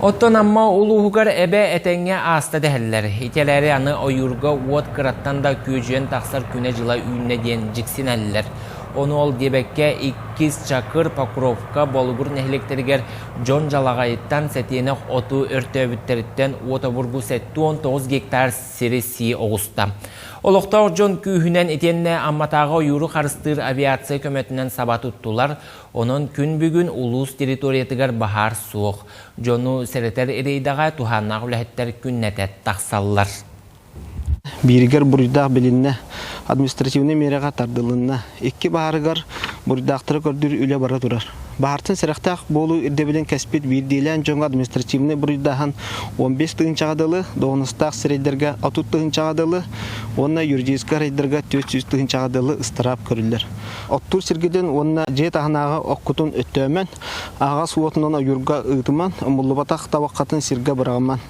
Оттон Амма улууһугар эбэ этэҥҥэ ааста дэһэллэр. Ити эрээри аны ойуурга уот кыраттан да күөдьүйэн тахсар күнэ-дьыла үүннэ диэн дьиксинэллэр. Ону ол диэбэккэ иккис Чакыр, Покровка, Болугур нэһилиэктэригэр дьон дьалаҕайыттан сэтиэнэх оту өртөөбүттэриттэн уот обургу 79 гектар сири сии оҕуста. Олохтоох дьон күүһүнэн итиэннэ Амматааҕы ойууру харыстыыр авиация көмөтүнэн саба туттулар. Онон күн бүгүн улуус территориятыгар баһаар суох. Дьону сэрэтэр рейдэҕэ туһааннаах үлэһиттэр күннэтэ тахсаллар. Бииригэр буруйдаах билиннэ, административнай миэрэҕэ тардылынна. Икки баһаарыгар буруйдаахтары көрдүүр үлэ бара турар. Баһаартан сэрэхтээх буолуу ирдэбилин кэспит биирдиилээн дьоҥҥо административнай буруйдааһын 15 тыһыынчаҕа дылы, дуоһунастаах сирэйдэргэ 30 тыһыынчаҕа дылы уонна юридическай рейдергэ 400 тыһыынчаҕа дылы ыстараап көрүллэр. Оттуур сиргитин уонна дьиэ таһынааҕы оккутун өттөөмөн, аһаҕас уотунан ойуурга ыытыман, умуллубатах табаххатын сиргэ быраҕыман.